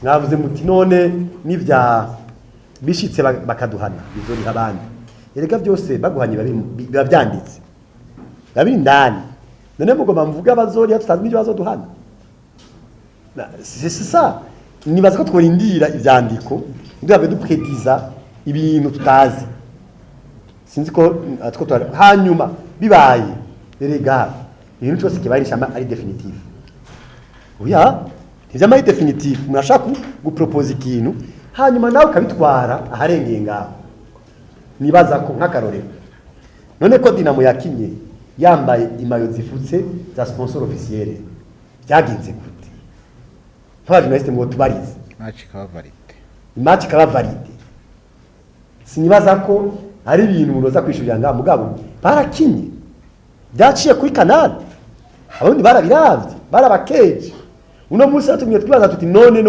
Mwavuze muti none n'ivya bishitse bakaduhana, bizoriha abandi. Erega byose baguhanye biba vyanditse, biba biri indani. None mugomba mvuga bazoriha tutazi n'ivyo bazoduhana? C'est ça. Nibaza ko tworindira ivyandiko, ntiduhave duprediza ibintu tutazi. Sinzi ko two hanyuma bibaye. Erega ibintu cyose kibaye ishamba ari définitif. Oya, ntivyama ari définitif. Murashaka gupropoza ikintu, hanyuma nawe ukabitwara aharengeye ngaho. Nibaza ko nk'akarorero, none ko Dinamo yakinye yambaye imayo zifutse za sponsor officiel, byagenze gute? Nk'abajournaliste ngo tubarize. Match ikaba valide. Match ikaba valide. Sinibaza ko ari ibintu umuntu aza kwishurira ngaha, mugabo barakinye, byaciye kuri Canal, abarundi barabiravye, barabakeje. Uno munsi batumye twibaza tuti none